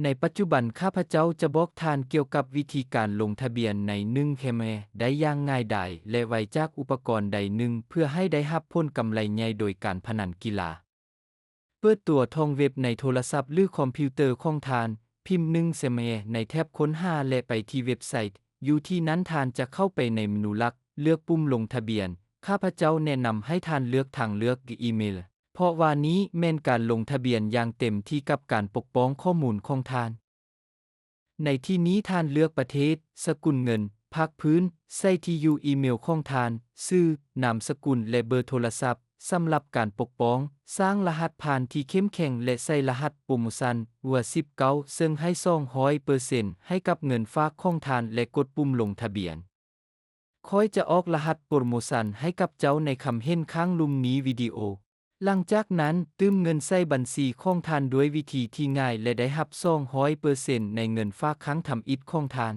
ໃນປັດຈຸບັນ ຂ້າພະເຈົ້າຈະບອກທ່ານກ່ຽວກັບວິທີການລົງທະບຽນໃນໜຶ່ງແຄມແຮໄດ້ຢ່າງງ່າຍດາຍ ແລະ ໄວຈາກອຸປະກອນໃດໜຶ່ງ ເພື່ອໃຫ້ໄດ້ຮັບຜົນກຳໄລໃຫຍ່ໂດຍການພະນັນກິລາ. ເປີດຕົວທອງເວັບໃນໂທລະສັບ ຫຼື ຄອມພິວເຕີຂອງທ່ານ, ພິມໜຶ່ງແຄມແຮໃນແຖບຄົ້ນຫາ ແລະ ໄປທີ່ເວັບໄຊ. ຢູ່ທີ່ນັ້ນທ່ານຈະເຂົ້າໄປໃນເມນູຫຼັກ, ເລືອກປຸ່ມລົງທະບຽນ. ຂ້າພະເຈົ້າແນະນຳໃຫ້ທ່ານເລືອກທາງເລືອກອີເມລ, ເພາະວ່ານີ້ແມ່ນການລົງທະບຽນຢ່າງເຕັມທີ່ກັບການປົກປ້ອງຂໍ້ມູນຂອງທ່ານ. ໃນທີ່ນີ້ທ່ານເລືອກປະເທດ, ສະກຸນເງິນ, ພາກພື້ນ, ໃສ່ທີ່ຢູ່ອີເມລຂອງທ່ານ, ຊື່, ນາມສະກຸນ ແລະ ເບີໂທລະສັບ. ສຳລັບການປົກປ້ອງ, ສ້າງລະຫັດຜ່ານທີ່ເຂັ້ມແຂງ ແລະ ໃສ່ລະຫັດໂປຣໂມຊັນ ຫົວສິບເກົ້າ ເຊິ່ງໃຫ້ສອງຮ້ອຍເປີເຊັນໃຫ້ກັບເງິນຝາກຂອງທ່ານ ແລະ ກົດປຸ່ມລົງທະບຽນ. ຂ້ອຍຈະອອກລະຫັດໂປຣໂມຊັນໃຫ້ກັບເຈົ້າໃນຄຳເຫັນຂ້າງລຸ່ມນີ້ວິດີໂອ. ຫຼັງຈາກນັ້ນ, ຕື່ມເງິນໃສ່ບັນຊີຂອງທ່ານດ້ວຍວິທີທີ່ງ່າຍ ແລະ ໄດ້ຮັບສອງຮ້ອຍເປີເຊັນໃນເງິນຝາກຄັ້ງທຳອິດຂອງທ່ານ.